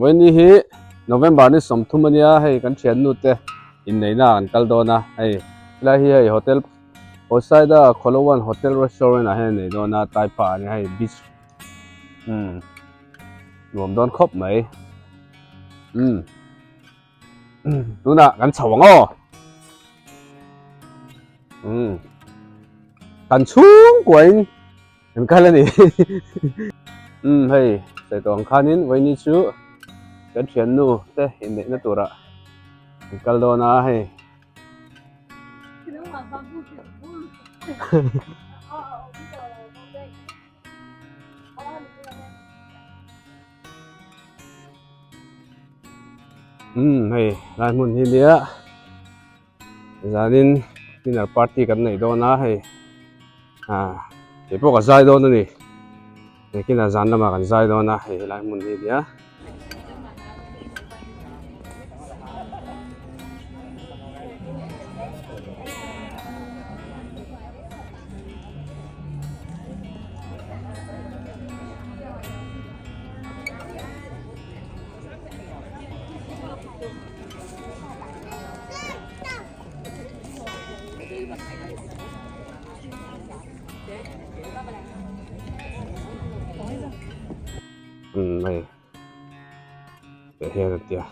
Vawiini hi November ni 30 ania hei kan thiannu te inneihna ah kan kal dawn a hei helai hi hei hotel Poseida Khawlowan Hotel Restaurant ah hian an nei dawn a Taipa ania hei beach umm nuam dawn khawp mai umm tunah kan chho ang aw umm kan chhungkuain Kan kal a ni. Umm hei sawi tawh ang khanin vawiini chu kan thiannu te inneihna turah kan kal dawn a hei. Umm hei lai hmun hi nia. Zanin dinner party kan neih dawn a hei ah kei pawh ka zai dawn a ni nakinah zan lamah kan zai dawn a hei helai hmun hi a nia. Umm hei tah hian a tia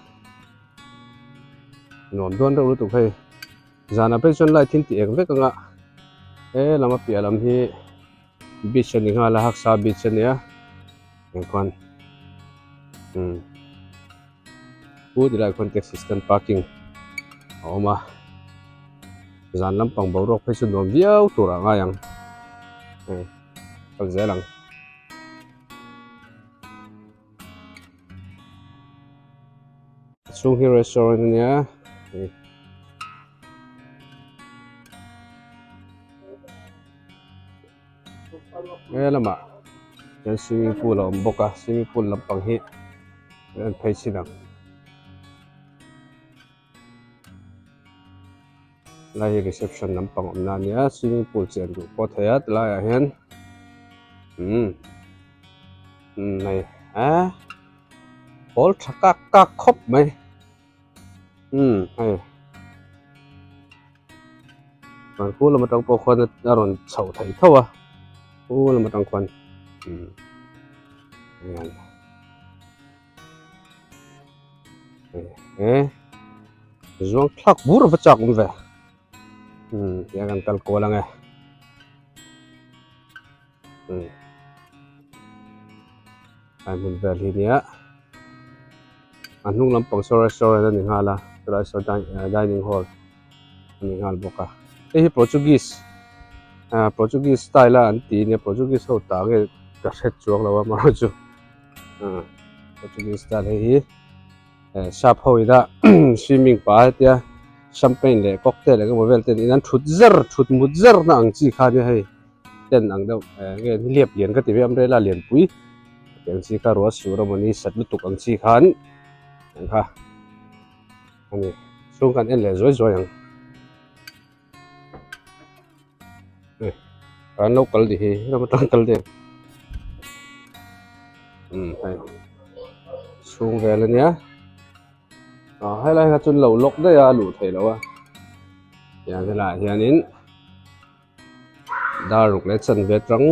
nuam dawn reuh lutuk hei zanah phei chuan light hi an ti eng vek ang a he lam a piah lam hi beach a ni nghal a haksa beach a nia engkhawn umm. Pu tilai khawn taxi stand parking a awm a zan lampang boruak phei chu nuam viau tur ah ngai ang hei kal zel ang. A chhung hi restaurant a nia hei. He lamah hian swimming pool a awm bawk a swimming pool lampang hi an en phei chin ang helai hi reception lampang awmna a nia swimming pool chen duh pawh a thei a tilaiah hian umm umm hei eh pawl tha kak kak khawp mai umm hei. Chuan khu lam atang pawh khuan a rawn chhoh theih tho a khu lam atang khuan umm hian e zuang thlak bur a va chak awm ve umm tiang kan kal kual ang e umm a hmun vel hi nia a hnung lampang saw restaurant a ni nghal a chulai saw dining hall a ni nghal bawk a hei hi portuguese ah portuguese style a an tih nia portuguese ho tah nge ka hre chuang lo a amaherawhchu ah portuguese style hei hi eh sap ho ina swimming pah hetia champagne leh cocktail eng emaw vel ten in an thut zer thut mut zer na ang chi kha nia hei. Tent ang deuh eh nge hliap lian ka ti ve umbrella lianpui tih ang chi kha ruah sur amawni sat lutuk ang chi khan ang kha a ni chhung kan en leh zuai zuai ang hei an lo kal tih hi ram atang kal deuh umm hei chhung vel ania ah helai kha chuan lo lock daih a a luh theih loh a tiang helaiah hianin. Dar ruk leh chanve tang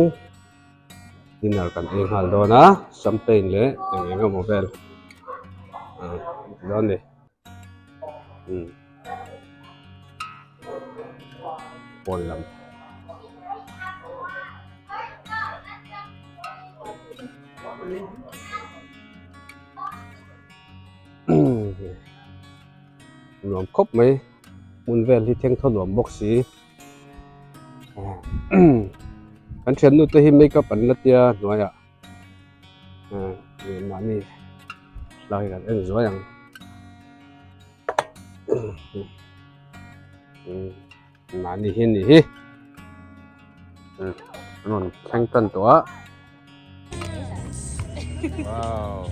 dinner kan ei nghal dawn a champagne leh eng eng emaw vel ah dawn a ni umm pawn lam. Nuam khawp mai hmun vel hi thengthaw nuam bawk si. Kan thiannu te hi makeup an la tia hnuaiah mahni hlai kan en zuai ang mahni hi a ni hi an rawn thleng tan tawh a. Wow.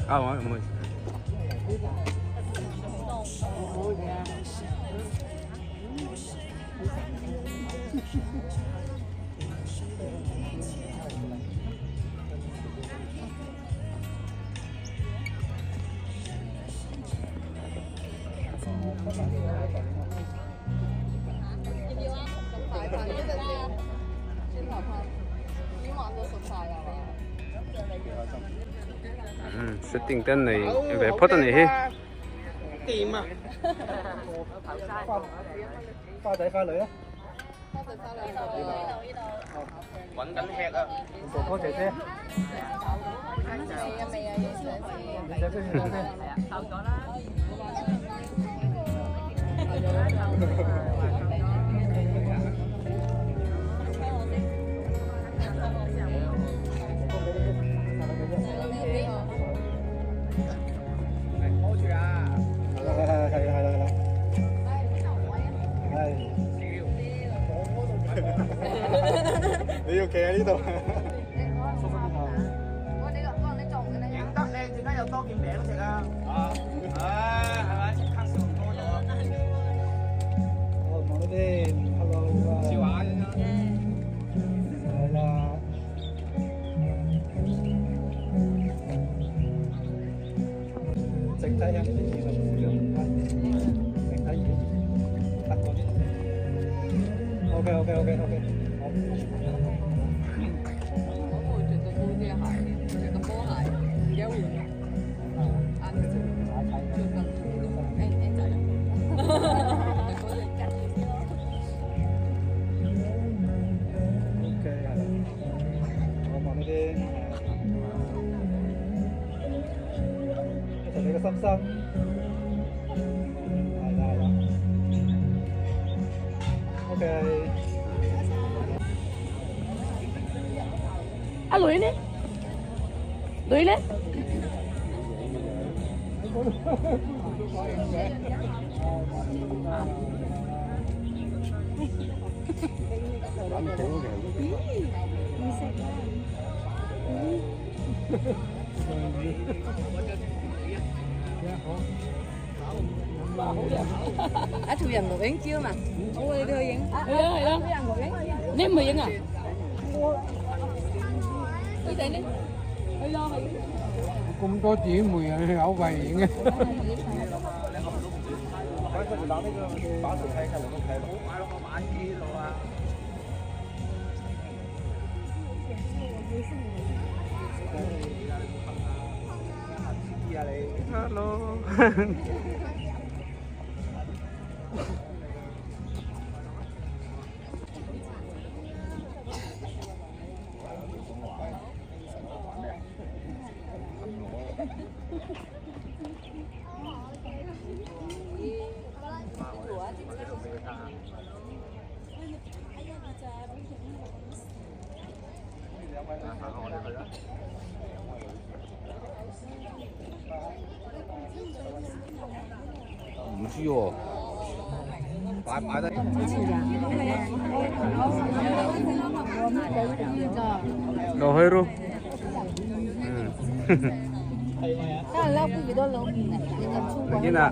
Ah, mawi. Setting te an nei ve phawt a nih hi. Hello. Lo hawi ru. Nakinah.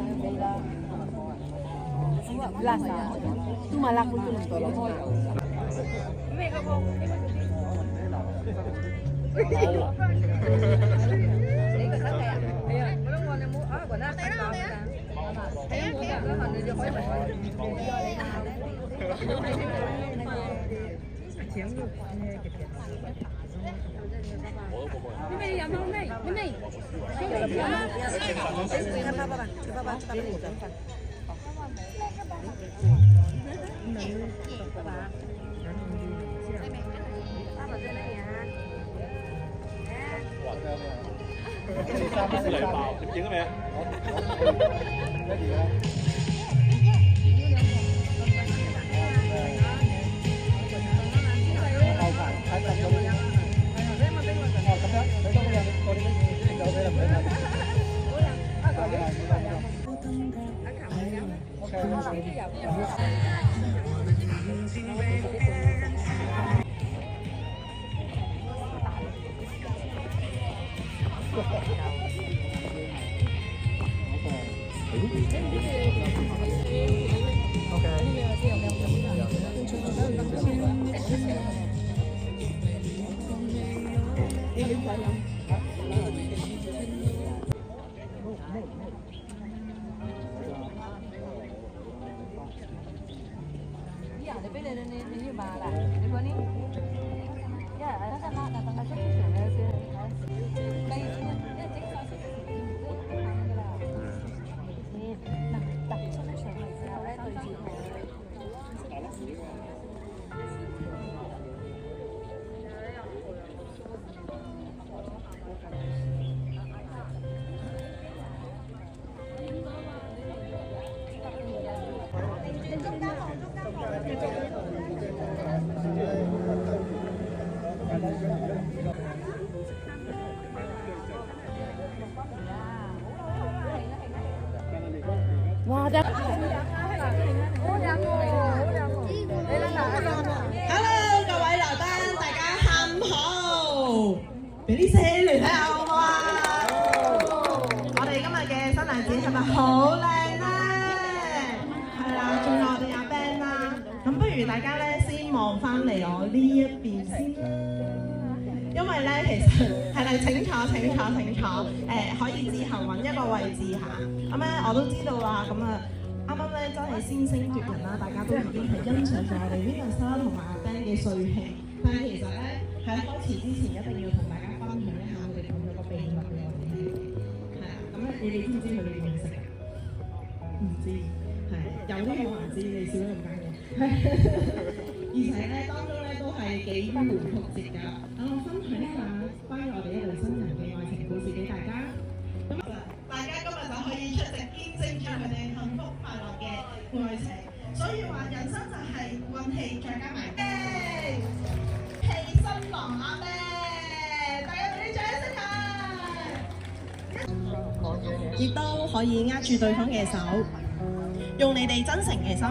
Hello，各位來賓，大家下午好，俾啲聲嚟睇下好唔好啊？我哋今日嘅新娘子係咪好靚咧？係啦，仲有我哋阿 Ben 啦。咁不如大家咧先望翻嚟我呢一邊先啦。因為咧，其實係啦，請坐請坐請坐，可以自行揾一個位置嚇。咁咧我都知道啦，咁啊啱啱咧真係先聲奪人啦，大家都已經係欣賞咗我哋 Venus 啦同埋阿 Ben 嘅帥氣。但係其實咧喺開始之前，一定要同大家分享一下佢哋講咗個秘密俾我哋聽。係啊，咁咧你哋知唔知佢哋認識㗎？唔知，係有啲可能知，你笑得咁奸嘅。而且咧，當中咧都係幾迂迴曲折㗎。等我分享一下關於我哋一對新人嘅愛情故事俾大家。咁大家今日就可以出席見證住佢哋幸福快樂嘅愛情。所以話人生就係運氣再加埋氣新郎阿 Ben，大家俾啲掌聲佢。亦都可以握住對方嘅手，用你哋真誠嘅心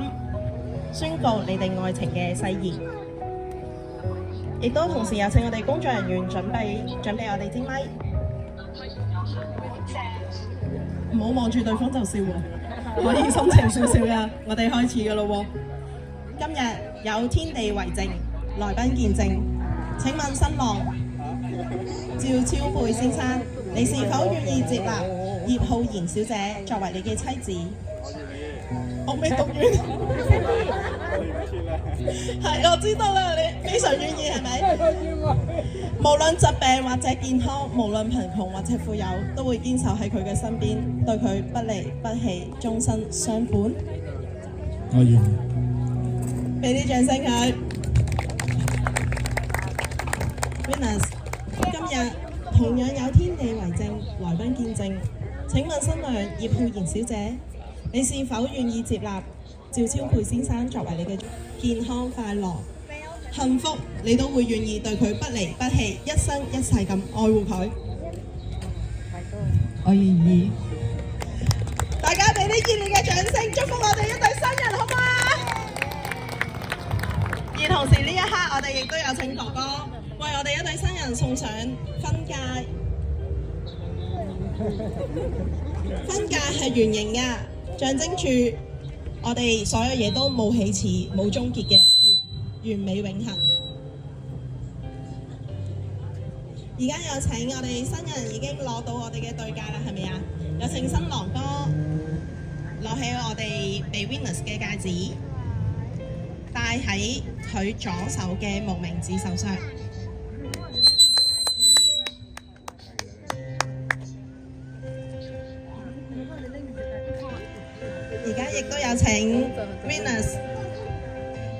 宣告你哋愛情嘅誓言。亦都同時有請我哋工作人員準備準備我哋支咪，唔好望住對方就笑喎，可以心情少少噶。我哋開始噶咯喎，今日有天地為證，來賓見證。請問新郎趙超佩先生，你是否願意接納葉浩然小姐作為你嘅妻子？我未讀完。係，我知道啦，你非常願意係咪？無論疾病或者健康，無論貧窮或者富有，都會堅守喺佢嘅身邊，對佢不離不棄，終身相伴。我願意。俾啲掌聲佢。Venus，今日同樣有天地為證，來賓見證。請問新娘葉浩然小姐，你是否願意接納趙超佩先生作為你嘅健康快樂、幸福，你都會願意對佢不離不棄，一生一世咁愛護佢？我願意。大家俾啲熱烈嘅掌聲，祝福我哋一對新人，好嗎？而同時呢一刻，我哋亦都有請哥哥為我哋一對新人送上婚戒。婚戒係圓形嘅，象徵住我哋所有嘢都冇起始、冇終結嘅完完美永恆。而家有請我哋新人已經攞到我哋嘅對戒啦，係咪啊？有請新郎哥攞起我哋被 Venus 嘅戒指，戴喺佢左手嘅無名指手上。而家亦都有請 Venus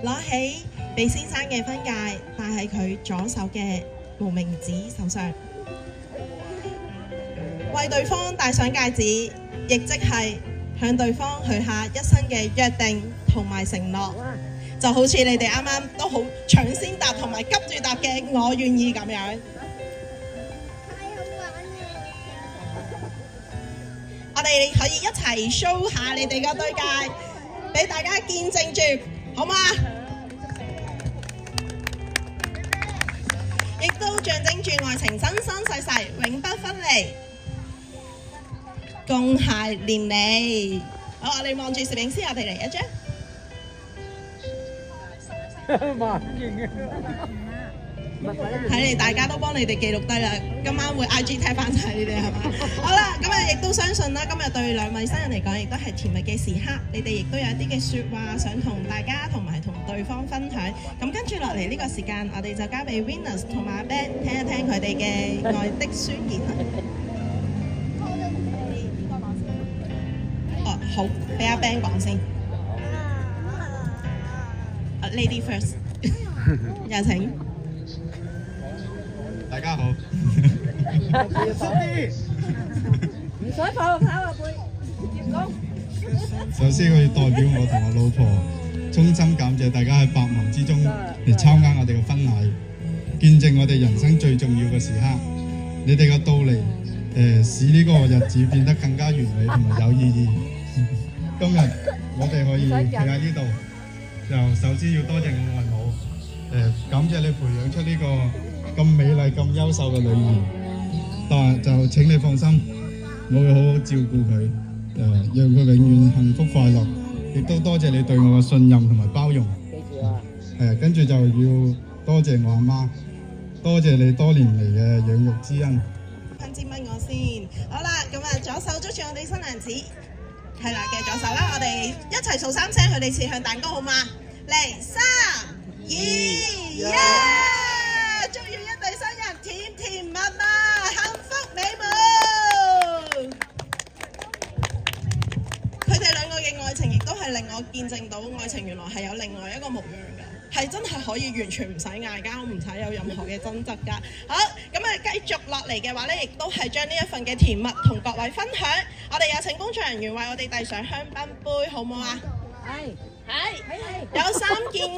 攞起俾先生嘅婚戒，戴喺佢左手嘅無名指手上，為對方戴上戒指，亦即係向對方許下一生嘅約定同埋承諾，就好似你哋啱啱都好搶先答同埋急住答嘅我願意咁樣。我哋可以一齊 show 下你哋個對戒，俾大家見證住，好嗎？亦都象徵住愛情生生世世永不分離，共偕連理。好，我哋望住攝影師，我哋嚟一張。慢勁啊！睇嚟大家都幫你哋記錄低啦，今晚會 IG tag 翻晒你哋係嘛？好啦，咁啊亦都相信啦，今日對兩位新人嚟講，亦都係甜蜜嘅時刻。你哋亦都有一啲嘅説話想同大家同埋同對方分享。咁跟住落嚟呢個時間，我哋就交俾 Venus 同埋阿 Ben 聽一聽佢哋嘅愛的宣言啦。哦，好，俾阿 Ben 講先。啊，Lady first，有請。大家好。唔使跑跑啊背，接工。首先我要代表我同我老婆，衷心感謝大家喺百忙之中嚟參加我哋嘅婚禮，見證我哋人生最重要嘅時刻。你哋嘅到嚟，使呢個日子變得更加完美同埋有意義。今日我哋可以企喺呢度，就首先要多謝我外母，感謝你培養出呢個咁美麗、咁優秀嘅女兒。但就請你放心，我會好好照顧佢，讓佢永遠幸福快樂。亦都多謝你對我嘅信任同埋包容。記住啊！係啊，跟住就要多謝我阿媽，多謝你多年嚟嘅養育之恩。噴支蚊我先。好啦，咁啊，左手捉住我哋新娘子，係啦嘅左手啦，我哋一齊數三聲，佢哋切向蛋糕好嘛？嚟，3、2、1，祝願一對新人甜甜蜜蜜，幸福美滿。佢哋兩個嘅愛情亦都係令我見證到愛情原來係有另外一個模樣㗎，係真係可以完全唔使嗌交，唔使有任何嘅爭執㗎。好，咁啊繼續落嚟嘅話呢，亦都係將呢一份嘅甜蜜同各位分享。我哋有請工作人員為我哋遞上香檳杯，好唔好啊？係係，有三件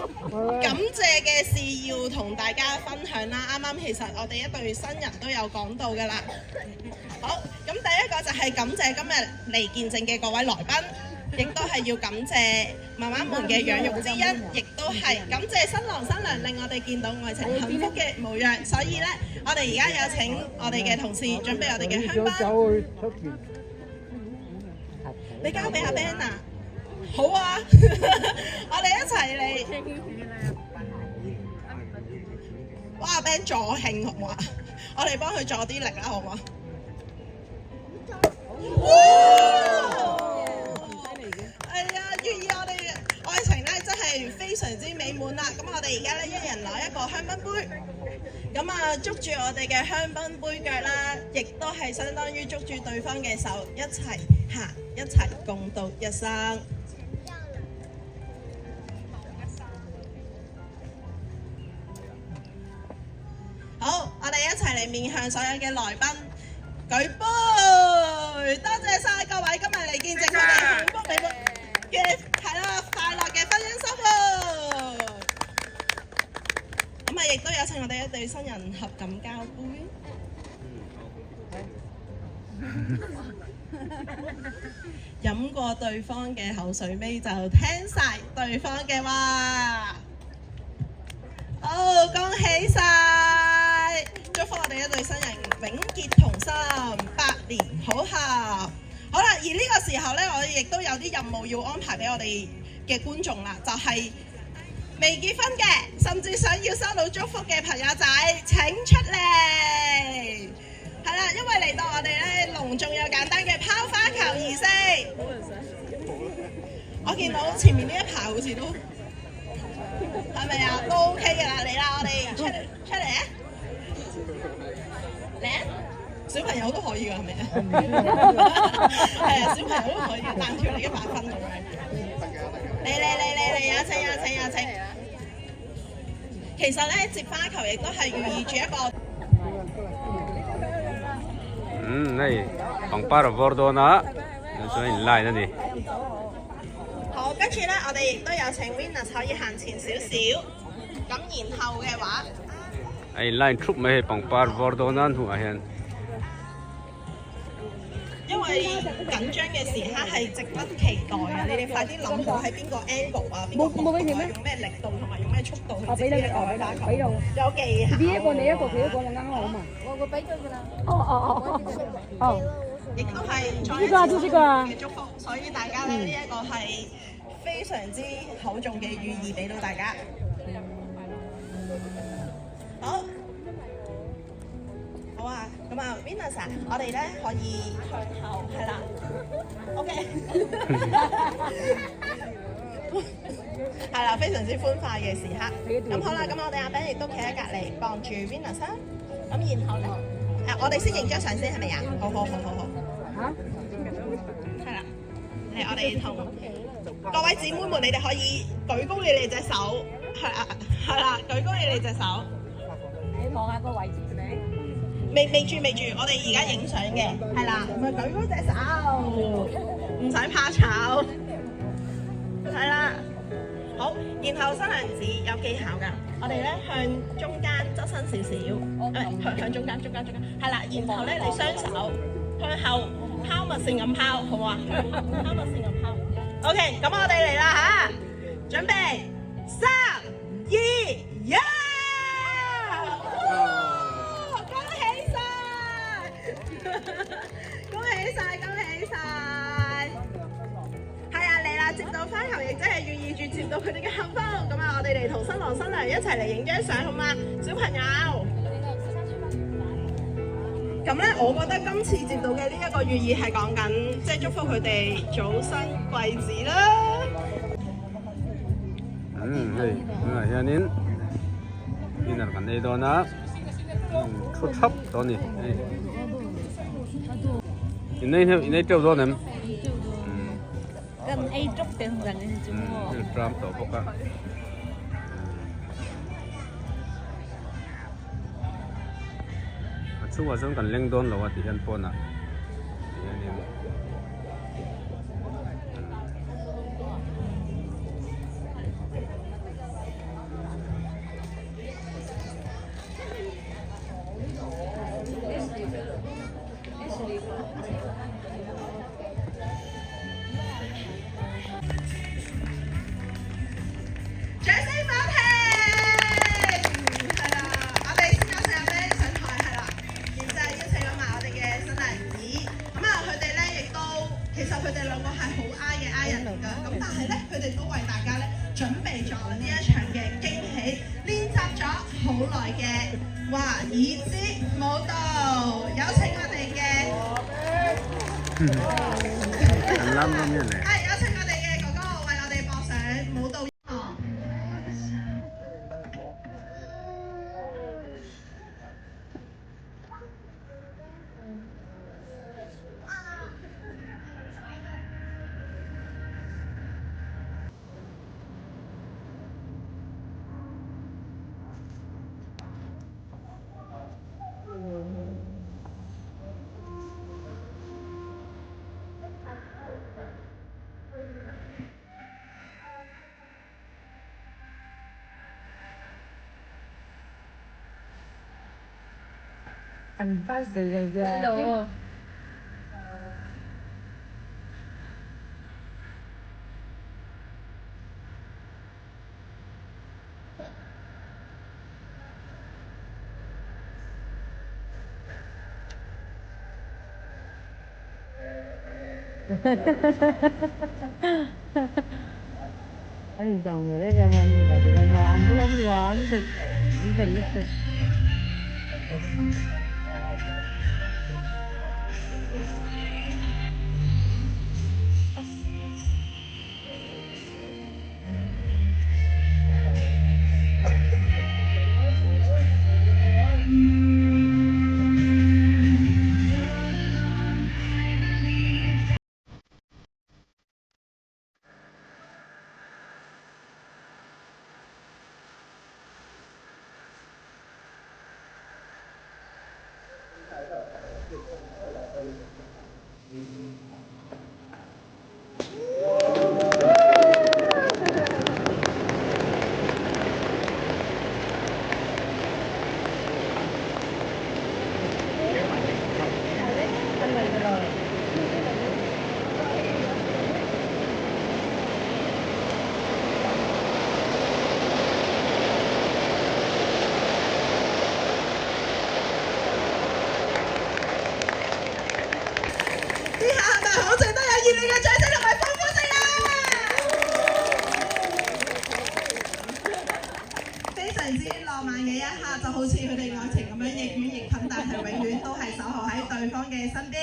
感謝嘅事要同大家分享啦。啱啱其實我哋一對新人都有講到㗎啦。好，咁第一個就係感謝今日嚟見證嘅各位來賓，亦都係要感謝媽媽們嘅養育之恩，亦都係感謝新郎新娘令我哋見到愛情幸福嘅模樣。所以呢，我哋而家有請我哋嘅同事準備我哋嘅香檳。你交俾阿 Ben 啊？好啊，我哋一齊嚟。哇，阿 Ben 助興好唔好啊？我哋幫佢助啲力啦，好唔好啊？哇！係啊，寓意我哋愛情咧真係非常之美滿啦。咁我哋而家咧一人攞一個香檳杯，咁啊捉住我哋嘅香檳杯腳啦，亦都係相當於捉住對方嘅手，一齊行，一齊共度一生。好，我哋一齊嚟面向所有嘅來賓舉杯，多謝晒各位今日嚟見證佢哋幸福美滿嘅係啦，快樂嘅婚姻生活。咁啊，亦都有請我哋一對新人合錦交杯。飲過對方嘅口水尾就聽晒對方嘅話。好，恭喜晒！祝福我哋一對新人永結同心，百年好合。好啦，而呢個時候呢，我哋亦都有啲任務要安排俾我哋嘅觀眾啦，就係未結婚嘅，甚至想要收到祝福嘅朋友仔，請出嚟。係啦，因為嚟到我哋咧隆重又簡單嘅拋花球儀式。我見到前面呢一排好似都係咪啊？都 OK 嘅啦，嚟啦，我哋出嚟出嚟啊！嚟啊！小朋友都可以㗎，係咪啊？係啊，小朋友都可以彈跳你100分咁樣。嚟嚟嚟嚟嚟，有請有請有請！其實咧，接花球亦都係寓意住一個。 Hei pangpar a vawr dawn a chuan in line a ni. 好，跟住咧，我哋亦都有請 Venus 可以行前少少，咁然後嘅話， A in line thup mai hei pangpar vawr dawn a hnuah hian. 因為緊張嘅時刻係值得期待啊！你哋快啲諗好喺邊個 angle 啊，邊個角度啊，用咩力度同埋用咩速度去接呢一個花球，有技巧。你一個你一個佢一個就啱啱好嘛。我我俾咗佢啦。哦哦哦哦。亦都係再一次嘅祝福，所以大家咧呢一個係非常之厚重嘅寓意俾到大家。好，好啊，咁啊，Venus 啊，我哋咧可以向後，係啦，OK，係啦，非常之歡快嘅時刻。咁好啦，咁我哋阿 Ben 亦都企喺隔離傍住 Venus 啦。咁然後咧，我哋先影張相先係咪啊？好好好好好。係啦，嚟我哋同各位姊妹們，你哋可以舉高你哋隻手，係啦係啦，舉高你哋隻手。你望下個位置未？未未住未住，我哋而家影相嘅，係啦，咪舉高隻手，唔使怕醜，係啦，好，然後新娘子有技巧㗎，我哋咧向中間側身少少，唔係向向中間中間中間，係啦，然後咧你雙手向後拋物線咁拋，好唔好啊？拋物線咁拋，OK，咁我哋嚟啦吓，準備，3、2、1。恭喜晒！恭喜晒！恭喜晒！係啊，嚟啦！接到花球，亦即係寓意住接到佢哋嘅幸福。咁啊，我哋嚟同新郎新娘一齊嚟影張相，好嗎？小朋友。咁咧，我覺得今次接到嘅呢一個寓意係講緊，即係祝福佢哋早生貴子啦。 Hei tunah hianin dinner kan ei dawn a thu thap tawh a ni hei inei hneuh inei teuh dawn em Kan ei tawp te ang zan in chu maw. Thil tram tawh bawk a. A chhungah chuan kan leng dawn lo a ti hian pawnah ti hianin. 掌聲不停，係啦，我哋先有請阿 Ben 上台，係啦，然之後邀請咗埋我哋嘅新娘子，咁啊，佢哋咧亦都其實佢哋兩個係好 I 嘅 I 人嚟㗎，咁但係咧佢哋都為大家咧準備咗呢一場嘅驚喜，練習咗好耐嘅華爾茲舞蹈，有請我哋嘅。係有請我哋嘅哥哥為我哋播上舞蹈音樂。 Hello. 呢下係咪好值得有熱烈嘅掌聲同埋歡呼聲啊！非常之浪漫嘅一一刻就好似佢哋愛情咁樣亦遠亦近，但係永遠都係守候喺對方嘅身邊。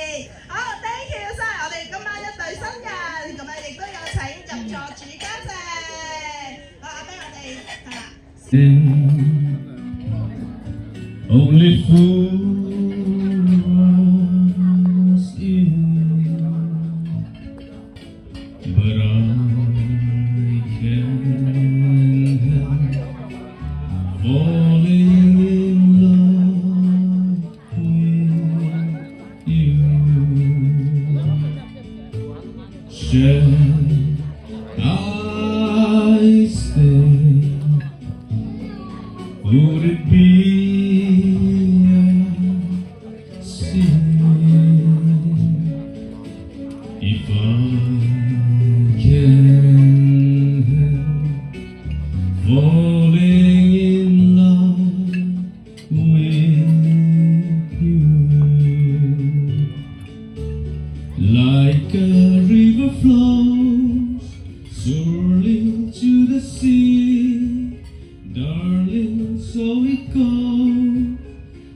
好，thank you 晒，我哋今晚一對新人，咁啊亦都有請入座主家席。好，阿 Ben，我哋係啦。 Only fools rush in, but I can't help falling in love with you. Shall I stay? Would it be a sin if I can help falling in love with you? Like a river flows surely to the sea, darling, so it goes.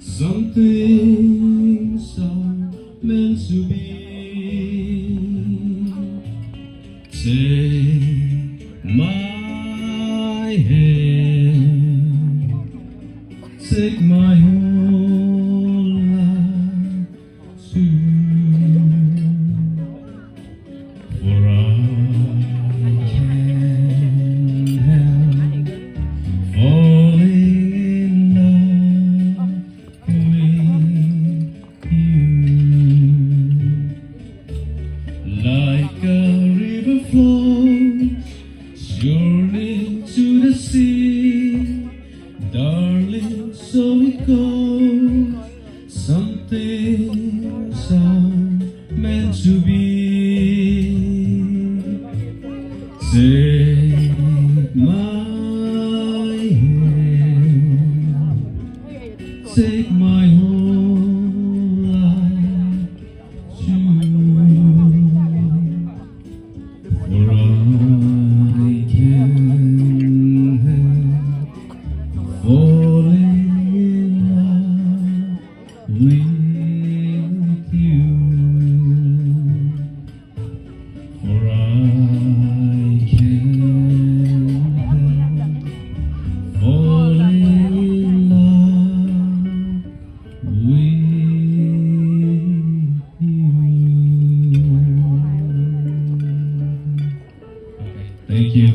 Some things are meant to be. Take my hand, take my whole life too. For I can't help falling in love with you. Like a river flows surely to the sea, darling, so it goes. Some things are meant to be. Take my hand, take my whole life too. For I can't help falling in love with you. For I can't help falling in love with you. Okay, thank you.